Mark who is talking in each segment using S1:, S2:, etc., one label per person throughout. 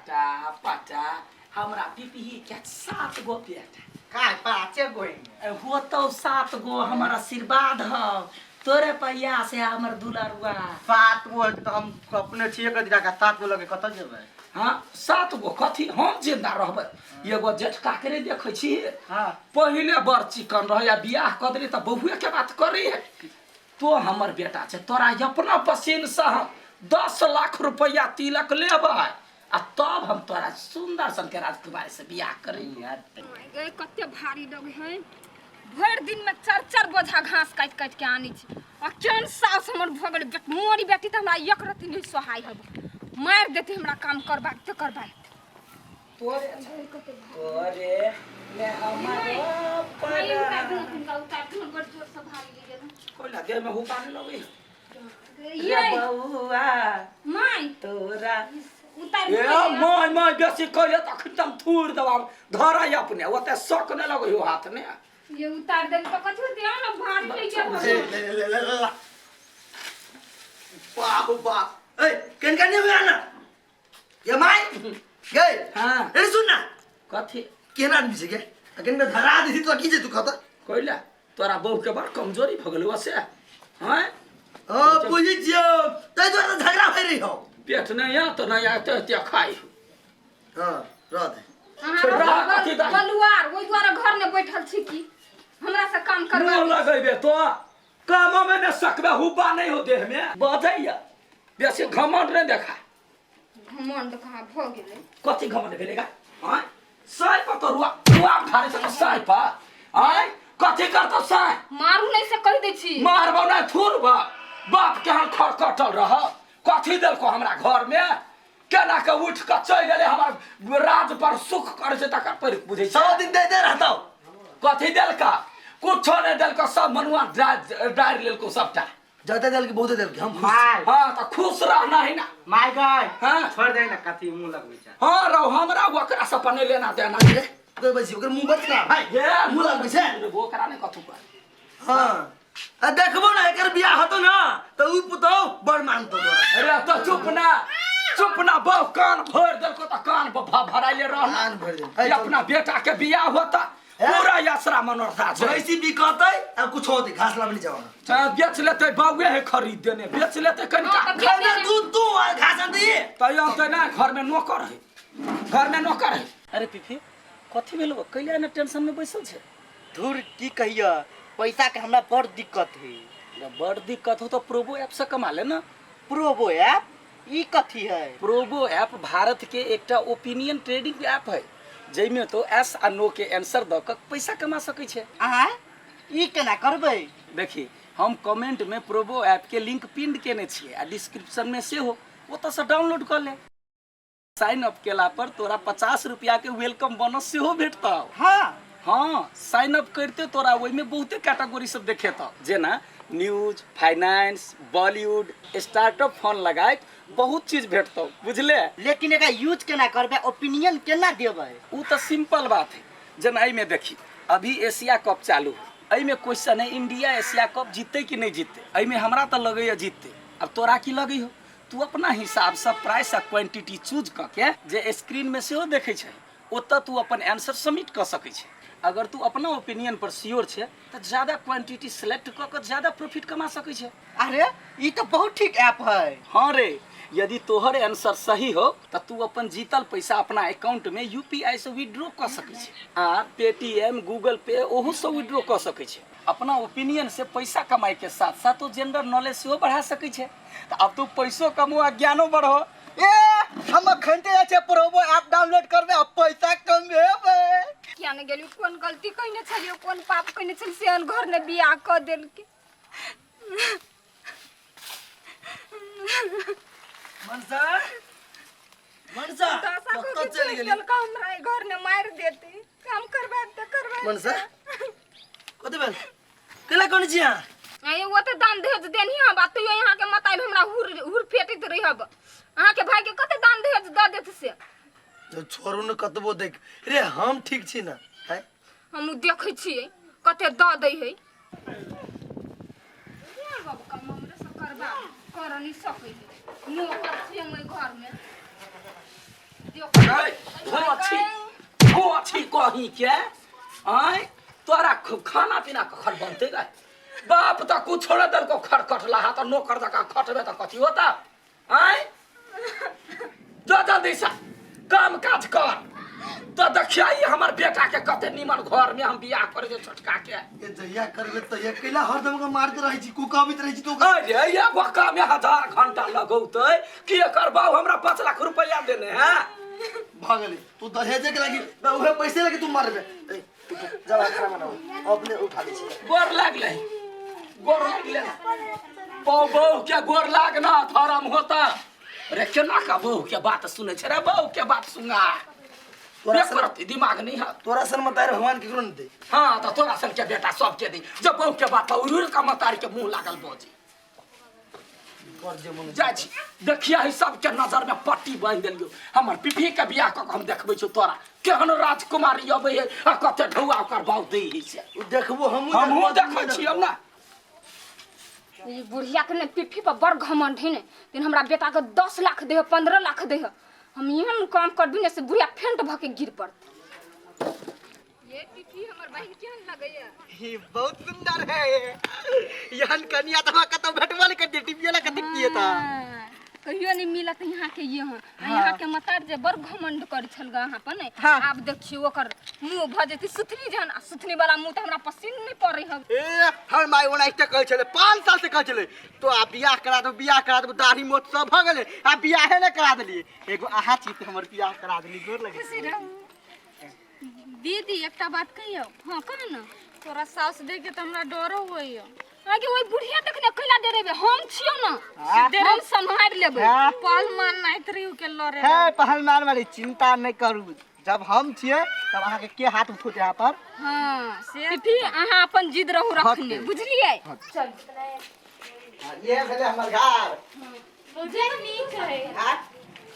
S1: पटा पटा हमरा पिपही के सात गो बेटा।
S2: का पाँचे गो है?
S1: होतौ सात गो, हमर आशीर्वाद हौ तोरे पैया से हमर दुलरुआ।
S2: सात गो है तऽ हम अपने छियै कथी का सात गो लगे कतऽ जेबै?
S1: हाँ, सात गो कथी, हम जिंदा रहबै। एगो जेठका के नहि देखै छी?
S2: हाँ।
S1: पहिले बड़ चिकन रहै आ बियाह कऽ देली तऽ बहुए के बात करै है। तो हमर बेटा छै, तोरा अपना पसीन से हम 10 लाख रुपया तिलक लेबै आ तब हम तोरा सुंदर सन के राजकुमारी से बियाह करी।
S3: गे, कते भारी लगे है। भरि दिन में चार चार बोझा घास काटि काटि के आनै छी आ केहन सास हमर भऽ गेलै। मोरी बेटी तऽ हमरा एक रत्ती नहि सोहाय हब, मारि देतै हमरा काम करबाक तऽ करबाक।
S1: तोरे तोरे में हमारो
S3: नहीं, उतार दिहन, हुनका उतार दिहन, बड़ जोर से भारी ले गेल।
S1: कोइला देह में हुक्का नहीं लगै
S3: ये
S1: रे बउआ।
S3: माय।
S1: तोरा
S3: उतार
S1: ए
S3: दिहन।
S1: My my, बेसी कहले तखन तम थूर देबा धरै अपने ओते शक नहि लगै हो हाथ में।
S3: ये उतार देल तऽ कथी दिया ना, भारी ले गेल।
S2: ले ले ले ले ले ले। बाप रे बाप, ए केन केन नहीं आना ये माय गए।
S1: हाँ।
S2: ए सुन ना।
S1: कथी?
S2: केना आदमी छै गे, केन के धरा दी तो की जे तू खता।
S1: कोइला तोरा बहू के बड़ कमजोरी भऽ गेलौ से हैं?
S2: ओ बुझि जियो, तै दुआरे तऽ झगड़ा भइ रही हो।
S1: पेट नहि आ तऽ नहि आते एते खाइ।
S2: हां, रह दे।
S3: अहाँ
S1: रह कथी दाइ?
S3: बलुआर ओहि दुआरे घर में बैठल छी की हमरा से काम करवा।
S1: मुँह लगेबे तो कामो में नहि सकबे, हुब्बा नहि हो देह में। बजैया बेसी घमंड नहि देखा।
S3: घमंड कहाँ भऽ गेलै?
S1: कथी घमंड भेलै गा? आँय, साय पर तो रुआ रुआ ठाड़े छै साय पर। आँय, कथी करतौ साय?
S3: मारू नहि से कहि दै छी।
S1: मारबौ नहि थुरबा। बाप केहन खरकटल रह, कथी देलको हमरा घर में? केना के उठ के चलि गेलै, हमर राज पर सुख करै छै तकर पर बुझै छै।
S2: 100 दिन दे दे रहतौ।
S1: कथी देलका? कुछो नहि देलको, सब मनुआ डारि लेलको सबटा।
S2: जते देलकी बहुते देलकी, हम खुश छी।
S4: माय।
S1: हाँ तऽ खुश रहना है ना।
S4: माय गय।
S1: हाँ।
S4: छोड़ दे ना, कथी मुंह लगबै छै?
S1: हाँ रौ, हमरा ओकरा से अपन लेना देना।
S2: रे, कोई बची ओकर मुंह बच ना भाई।
S1: हे।
S2: मुंह लगबै छै।
S1: ओकरा नहि कथू कर।
S2: हाँ आ देखबो ना, एकर बियाह होतो ना तऽ उ पुतौ बड़ मानतो तोरा।
S1: अरे तो चुप ना, चुप ना। बहु कान भर देलको तऽ कान भराइले रहना।
S2: कान भरि देलको।
S1: ये अपना बेटा के बियाह होता पूरा यात्रा मनोरथा छै।
S2: भैंसी बिकतै आ कुछ होतै, घास लाबे नहीं जाओ।
S1: चाहे बेच लेतै, बाउए है खरीद देने, बेच लेतै कनिका।
S3: हाँ, तऽ
S2: घर में दूध तू आ घास आनतै ये।
S1: तैयो तऽ ना, घर में नौकर है, घर में नौकर है। अरे पीपी, कथी भेलो? कैला एना टेंशन में बैसल छै?
S5: धुर, की कहिया, पैसा के हमरा बड़ दिक्कत है।
S1: बड़ दिक्कत हो तो प्रोबो ऐप से कमा ले ना।
S5: प्रोबो ऐप ई कथी है?
S1: प्रोबो ऐप भारत के एकटा ओपिनियन ट्रेडिंग ऐप है, जाहिमे तो एस आ नो के आंसर दऽ कऽ पैसा कमा सकै छै।
S5: आँय, ई केना करबै?
S1: देखी, हम कमेंट में प्रोबो ऐप के लिंक पिन केने छियै आ डिस्क्रिप्शन में सेहो, ओतऽ से डाउनलोड कऽ ले। साइन अप केला पर तोरा 50 रुपया के welcome bonus सेहो भेटतौ।
S5: हाँ।
S1: हाँ, साइन अप करिते तोरा ओहिमे बहुते कैटेगरी सब देखेतौ, जेना news, finance, Bollywood, startup, phone लगाइत बहुत चीज भेटतौ, बुझले?
S5: लेकिन एकरा यूज केना करबै, ओपिनियन केना देबै?
S1: उ तऽ सिंपल बात है। जेना एहिमे देखी, अभी एशिया कप चालू है, एहिमे क्वेश्चन है इंडिया एशिया कप जीतते कि नहीं जीतते। एहिमे हमरा तऽ लगैया जीतते, अब तोरा की लगै हो? तू अपना हिसाबसँ प्राइस आ क्वांटिटी चूज कऽ के जे स्क्रीनमे सेहो देखै छै, ओतऽ तू अपन आंसर सबमिट कऽ सकै छै। अगर तू अपना ओपिनियन पर श्योर छै तऽ ज्यादा क्वांटिटी सेलेक्ट कऽ कऽ ज्यादा प्रॉफिट कमा सकै छै।
S5: अरे, ई तऽ बहुत ठीक ऐप है।
S1: हाँ रे, यदि तोहर आंसर सही हो तऽ तू अपन जीतल पैसा अपना अकाउंट में यूपीआई से विड्रॉ कऽ सकै छै आ पेटीएम, गूगल पे ओहू से विड्रॉ कऽ सकै छै। अपना ओपिनियन से पैसा कमाई के साथ साथ तो जनरल नॉलेज सेहो बढ़ा सकै छै। तऽ अब तू पैसो कमो आ ज्ञानो बढ़ो।
S5: ए, हम अखन ते छै प्रोबो ऐप डाउनलोड करबे आ पैसा कमेबे।
S3: किया ने गेलियो, कोन गलती कइने छलियो, कोन पाप कइने छलियो से एहन घर ने बियाह कऽ देलकै।
S2: मनसा, मनसा।
S3: दशा
S2: कतऽ
S3: कऽ के
S2: चलि
S3: छोड़ि
S2: गेली?
S3: देलका हमरा, ई घर ने मारि देतै। काम करबा तऽ करबा।
S2: मनसा, कथी भेल? केला कोन छी अहाँ?
S3: आये, ओ तऽ दान दहेज देनी हम, आ तैयो यहाँ के मताइल हमरा हुर हुर फेटैत रहब। अहाँ के भाई के कते दान दहेज दऽ देत से।
S2: तो छोड़ू ने, कतबो देख रे, हम ठीक छी ना है।
S3: हम देखै छियै कते दऽ दै है। बाबू, काम हमरे से करबा कर नहीं सकै है, नौकर छियै हम ओहि घर में। देखो।
S1: कहीं के आय तोरा खाना पीना कखन बनते गे बाप तऽ कुछ छोड़े देलको खर कटला हा तऽ नोकर जकाँ खटबे तऽ कथी होता आय जो जल्दी से काम काज कर तो देखिया ई हमर बेटा के कते नीमन घर में हम बियाह करे छै छोटका के।
S2: ए जहिया करबे तहिया कैला हरदम के मारते रहै छी कुकाबित रहै छी तू।
S1: अरे एगो काम में 1000 घंटा लगौतै कि एकर बाप हमरा 5 लाख रुपया देने है।
S2: भऽ गेलै तू दहेजे के लागी तऽ उहे पैसे लागी तू मारबे। ए तू जब खाना बनाओ अपने उठा दै छी।
S1: गोर लागले गोर लागले बहू बहू के गोर लागना धर्म होता। रे केना का बहू के बात सुनै छै रे बहू के बात सुना
S2: तोरा
S1: सन दिमाग नहीं है।
S2: तोरा सन मतार भगवान केकरो नहीं दे।
S1: हाँ तो तोरा सन के बेटा सबके दे जब बहू के बात उड़ का मतार के मुंह लागल बजी जाइ छी देखिया है सबके नजर में पट्टी बांधि देलियो। हमर पिपही के बियाह कऽ के हम देखबै छियौ तोरा केहन राजकुमारी अबै है आ कते ढौआ ओकर बाउ दै है से।
S2: उ देखबो हमहूँ
S1: हमहूँ देखै छियै ना।
S3: ई बुढ़िया के ने पिट्ठी पर बड़ घमंड है ने दिन हमरा बेटा के 10 लाख दे 15 लाख दे हम एहन काम कर ने से बुढ़िया फेंट भ के गिर पड़त। ये पिट्ठी हमर बहिन केहन लगैया?
S5: ये बहुत सुंदर है। यहन कनिया त हमरा कतौ भेटबो नहीं करती टीवी वाला कतेक किए था।
S3: कहियो नहीं मिलत यहाँ के ये हन। यहाँ के मतार जे बड़ घमंड कर छल गा यहाँ पर ने।
S5: हाँ।
S3: आब देखियो ओकर मुंह भ जेती सुथनी जहन आ सुथनी वाला मुंह त हमरा पसिन नहीं पड़ै हब।
S5: ए हमर माय ओना एकटा कहै छलै 5 साल से कहै छलै तो आ बियाह करा दो बियाह करा दो दाढ़ी मोछ सब भ गेलै आ बियाहे ने करा देलियै। एगो अहाँ छी त हमर बियाह करा देली गोर लगै।
S3: खुशी रहू।
S6: दीदी एकटा बात कहियौ?
S3: हाँ कह ना।
S6: तोरा सास देख के त हमरा डरो होइयो।
S3: आगे ओइ बुढ़िया देखने कैला डरेबे हम छियौ ना हम सम्हारि लेबै।
S6: पहलवान नाइत रही के लड़े।
S5: है पहलवान वाली चिंता नहीं करू जब हम छियै तब अहाँ के के हाथ उठोते यहाँ पर।
S3: हाँ पिपी अहाँ अपन जिद रहू रखने बुझलियै। चल
S5: ये भेलै हमर घर।
S6: बुझै नीक है।
S5: हाँ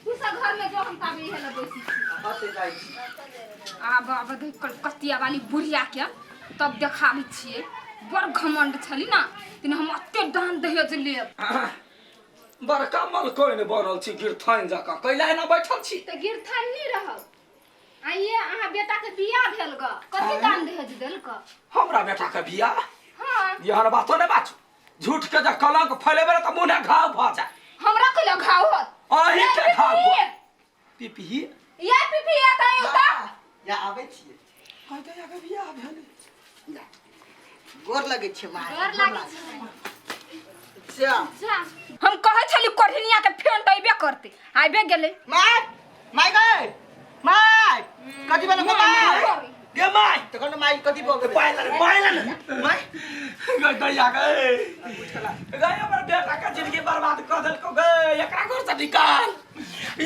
S3: तू सब घर में जो हम ताबे इहे लग बैसी छी।
S5: हाँ से जाइ छी।
S3: आब आब देख कलकतिया वाली बुढ़िया के तब देखाबै छियै बड़ घमंड छली ना तिन हम अते दान दहेज लेब।
S1: बड़का मलकोइन बनल छी गिरथाइन जकाँ कैला एना बैठल छी?
S3: तऽ गिरथाइन नहीं रहब। आइए अहाँ बेटा के बियाह भेल ग कथी दान दहेज देलक?
S1: हमरा बेटा के बियाह?
S3: हाँ।
S1: यहन बातो ने बाजू झूठ के जे कलंक फैलेबै तऽ मुँह घाव भऽ जाय।
S3: हमरा कैला घाव होत?
S1: अहीं के घाव
S3: पिपी।
S1: पिपही?
S3: ये पिपी ये तऽ उता।
S5: या आबै छियै।
S1: हाय दया के बियाह भेलै।
S5: गोर लगै छै माय।
S3: गोर लागै छै।
S5: जा।
S3: जा। हम कहै छली कोढ़िनिया के फेंट अइबे करतै आइबे गेलै।
S5: My my गए my कथी भेलै गो my?
S2: गे my
S5: तखन my कथी भऽ गेलै?
S2: पाइला रे पाइला ने my
S1: गई दैया गई गई हमर बेटा के जिंदगी बर्बाद कऽ देलको गई एकरा घर से निकाल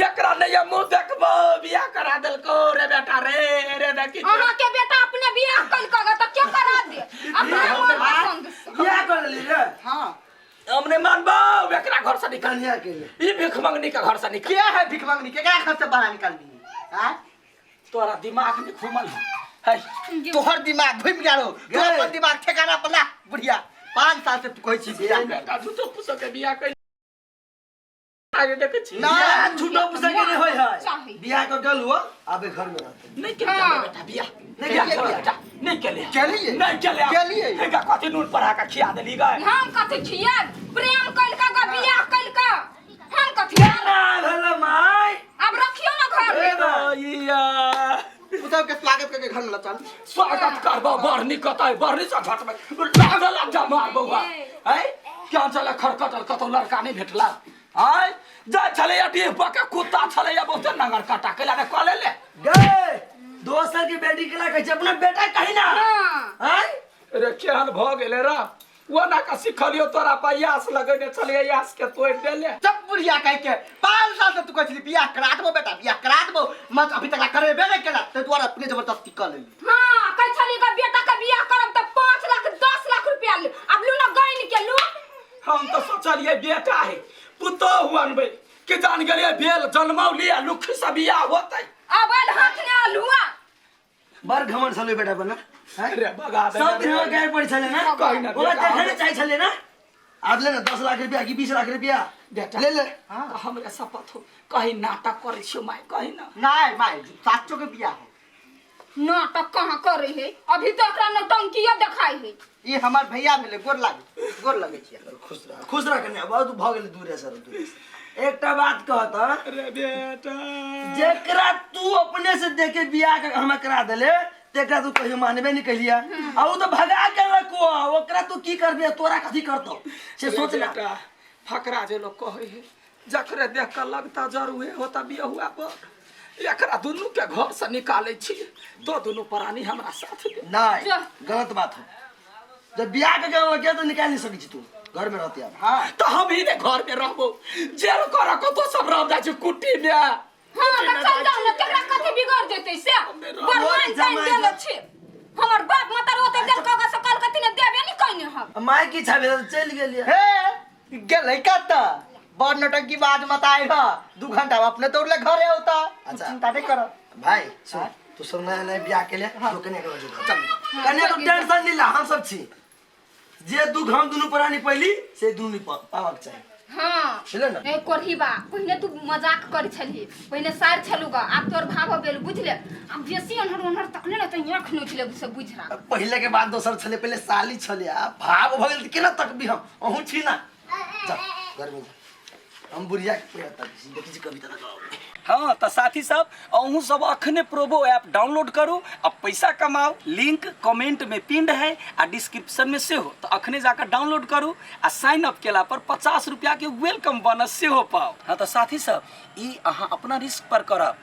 S1: एकरा नहीं ये मुंह देखबो बियाह करा देलको रे बेटा रे रे देखी।
S3: अहाँ के बेटा अपने बियाह कल कऽ तऽ के करा दे अपना मन पसंद से।
S2: बियाह कर लेली रे।
S5: हाँ
S1: हम नहीं मानबो एकरा घर से निकाल।
S2: कन्या के लिए
S1: ई भीख मंगनी के घर से निकाल।
S5: के है भीख मंगनी के घर से बाहर निकाल दी? हाँ
S1: तोरा दिमाग में घुमल है।
S5: तोहर दिमाग घुमि गेल हो तू अपन दिमाग ठिकाना पर ला बुढ़िया। 5 साल से तू कहै छी बियाह।
S1: बेटा झूठो फूसो के बियाह कैल आगे देखै छी।
S5: ना
S2: झूठो फूसो के नहीं होय है।
S3: चाही।
S2: बियाह क गेल हुआ आबे घर में रहते।
S1: नहीं केलियै बेटा बियाह।
S2: नहीं
S1: बियाह
S2: केलियै।
S1: बेटा नहीं केलियै।
S5: केलियै।
S1: नहीं केलियै।
S5: केलियै।
S1: हे कथी नून पढ़ा के खिया देली गए?
S3: हम कथी खियाब? प्रेम कैल के ग बियाह कैल के हम कथी?
S2: ना भेल my.
S3: आब रखियो ना घर में।
S1: भैया
S5: पुतहु के स्वागत करके घर में ल चल।
S1: स्वागत करबो बरनी कतै बरनी से झटबै लागल जा मार बौआ। है क्या चले खरकटल कतौ लड़का नहीं भेटला? आय जाय छलै डीह पर के कुत्ता छलै बहुते नगर काटा कैला ने कले ले
S2: गए दोसर के बेटी के ला कहै छै अपना बेटा कही ना।
S3: हाँ।
S2: आय
S1: रे केहन भ गेलै रे ओना का सिखलियो तोरा पर यास लगेने छलियै यास के तोड़ि देले।
S5: जब बुढ़िया कह के 5 साल से तू कहै छली बियाह करा देबो बेटा बियाह करा देबो मत अभी तक करेबे नहीं केला तै दुआरे अपने जबरदस्ती कऽ लेली।
S3: हाँ कहै छली ग बेटा के बियाह करब तऽ 5 लाख 10 लाख रुपया ले आब लू ना गाइन के लू।
S1: हम तऽ सोचलियै बेटा है पुतोहु अनबै कि जान गेलियै भेल जनमौली आ लुखी से बियाह होतै।
S3: आब आयल हाथ ने आलुआ।
S2: बड़ घमंड छलै बेटा पर ना।
S1: अरे बगा दे।
S2: सब दिन हमरा गाय पड़ी छलै ना।
S1: कही ना
S2: ओकरा
S1: बेटा,
S2: देखै ने चाहै छलै ना। आब ले ना 10 लाख रुपया कि 20 लाख रुपया
S1: बेटा
S2: ले ले।
S1: हाँ हमरे शपथ हो कहीं नाटक करै छियौ my कहीं ना।
S5: नहीं my साचो के बियाह हो।
S3: नाटक कहाँ करे है अभी तो एकरा नौटंकियो देखाई है।
S5: ई हमर भैया भेलै, गोर लागे, गोर लगै छियै।
S2: खुश रह, खुश रह कन्या, बहुत भऽ गेलै दूरे सर दूरे से। एकटा बात कहत
S1: अरे बेटा,
S2: जेकरा तू अपने से देखे बियाह के हमरा करा देले तेकरा तू कहियो मानबे नहीं कहिया, आ उ तो भगा के लको, ओकरा तू की करबे, तोरा कथी करतो से सोच ना।
S1: बेटा, फकरा जे लोग कहै है, जकरे देख के लगता जरूरे होता बियाहुआ पर, एकरा दुनू के घर से निकालै छी, तो दुनू प्राणी हमरा साथ दे।
S2: नहीं,
S3: जा।
S2: गलत बात हो, जब बियाह के गाँव के तो निकाल नहीं सकै छी, तू घर में रहती अब।
S5: हाँ।
S1: तो हम ही ने घर में रहबो, जेल कर को तो सब रह जाइ छी कुटी में।
S3: हाँ तऽ चल जाउ ने, केकरा कथी बिगड़ जेतै से बरमान जानि देले छी। हमर बाप मतर ओते देल कऽ से कल कथी ने देबे नहीं कइने हम।
S2: माय की इच्छा भेल चलि गेलियै।
S5: हे गेलै कतऽ? बड़ नौटंकी बाज मत आइ ह, 2 घंटा में अपने दौड़ले घरे औता।
S2: अच्छा।
S5: चिंता नहीं कर
S2: भाई सुन, तू सब नया नया बियाह के लिए तो कन्या के जो चल, कन्या को टेंशन नहीं ला, हम सब छी जे दुख हम दुनू प्राणी पहली से दुनू पावक चाही।
S3: हाँ।
S2: बुझले ना?
S3: ए कोढ़ीबा, पहिने तू मजाक करै छलही, पहिने सार छलू ग, आब तोर भाव भेल बुझले, आब बेसी अन्हर ओन्हर तकने ने तऽ आँख नोचि लेबू से बुझ राख।
S2: पहिले के बाद दोसर छले, पहिले साली छले, आब भाव भऽ गेल तऽ केना तकबी हम, अहूँ छी ना। जा घर में जा, हम बुढ़िया के पूरा तक देखै छी कविता तऽ गाबै।
S1: हाँ तऽ साथी सब, अहूँ सब अखने प्रोबो ऐप डाउनलोड करू आ पैसा कमाउ। लिंक कमेंट में पिंड है आ डिस्क्रिप्शन में सेहो, तऽ अखने जाकर डाउनलोड करू आ साइन अप केला पर 50 रुपया के welcome bonus सेहो पाउ। हाँ तऽ साथी सब, ई अहाँ अपना रिस्क पर करब।